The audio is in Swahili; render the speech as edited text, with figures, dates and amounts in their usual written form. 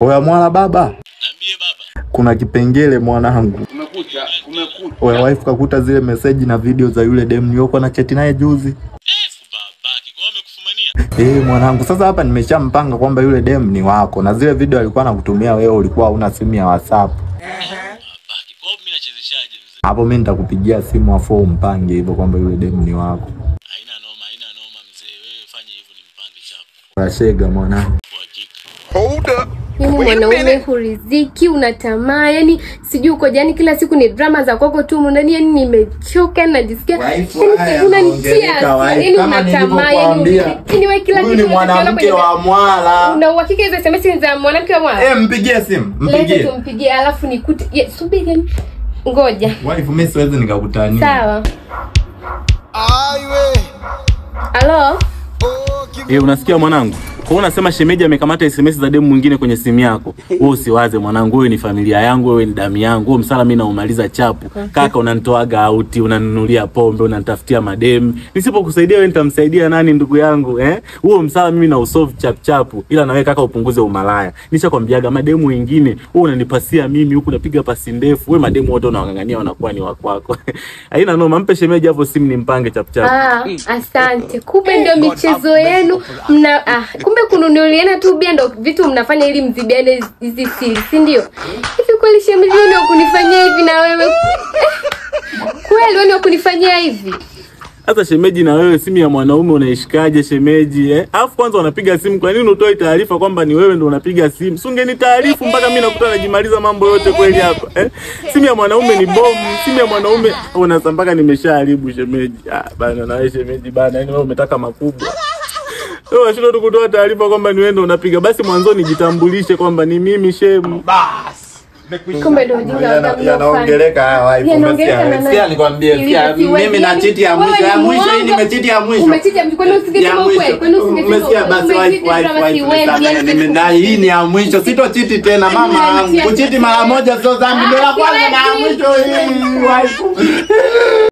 Oya mwana baba. Niambie baba. Kuna kipengele mwanangu. Kumekucha, kumekucha. Oya wife kakuta zile message na video za yule dem niliyokuwa na chat naye juzi. Babake, kwa amekufumania? Mwanangu, sasa hapa nimeshampanga kwamba yule dem ni wako na zile video alikuwa anakutumia wewe ulikuwa huna simu ya WhatsApp. Babake, kwa mimi nachezeshaje mzee? Hapo mimi nitakupigia simu afo umpange hivyo kwamba yule dem ni wako. Haina noma, haina noma mzee. Wewe fanya hivyo nimpange chapo. Unashega mwanangu. Kwa hakika. Hold up. Yaani mwanaume huriziki, una tamaa, yani sijui uko yani kila siku ni drama za kwako tu ndani, yani nimechoka, najisikia unanitia, yani una tamaa, yani wewe kila Huyu kitu ni mwanamke wa mwala. Una uhakika hizo SMS ni za mwanamke wa mwala? Mpigie simu, mpigie. Leta tumpigie alafu nikute. Subiri yani. Ngoja. Wife, mimi siwezi nikakutania. Sawa. Aiwe. Halo? Unasikia mwanangu? Kwa hiyo unasema shemeji amekamata SMS za demu mwingine kwenye simu yako. Wewe usiwaze mwanangu, wewe ni familia yangu, wewe ni damu yangu. Wewe msala mimi naumaliza chapu. Kaka unanitoaga out, unanunulia pombe, unanitafutia mademu. Nisipokusaidia wewe nitamsaidia nani ndugu yangu, eh? Huo msala mimi na usolve chap chapu. Ila na wewe kaka upunguze umalaya. Nishakwambiaga mademu wengine, wewe unanipasia mimi huku napiga pasi ndefu. Wewe mademu wote unawangangania wanakuwa ni wako wako. Haina noma, mpe shemeji hapo simu nimpange chap chap. Asante. Kumbe ndio michezo yenu mna kumbe kununuliana tu bia ndo vitu mnafanya ili mzibiane hizi siri, si ndio? Hivi kweli shemeji wewe ndio kunifanyia hivi na wewe? Kweli wewe ndio kunifanyia hivi? Sasa shemeji na wewe simu ya mwanaume unaishikaje shemeji, eh? Alafu kwanza unapiga simu, kwa nini utoe taarifa kwamba ni wewe ndio unapiga simu? Si ungenitaarifu mpaka mimi nakuta najimaliza mambo yote kweli hapa, eh? Simu ya mwanaume ni bomu, simu ya mwanaume unasambaka nimeshaharibu shemeji. Bana na wewe shemeji bana, yani wewe umetaka makubwa. Wewe unashindwa tu kutoa taarifa kwamba ni wewe ndio unapiga. Basi mwanzoni jitambulishe kwamba ni mimi shemu. Bas. Kumbe ndio ujinga yanaongeleka haya wife. Umesikia? Sikia nikwambie, sikia mimi na chiti ya mwisho, ya mwisho hii nimechiti ya mwisho. Umechiti ya mwisho, kwani usingesema ukweli? Kwani usingesema? Umesikia basi wife, nimedai hii ni ya mwisho, sitochiti tena mama yangu. Kuchiti mara moja sio dhambi, ndio la kwanza na ya mwisho hii wife.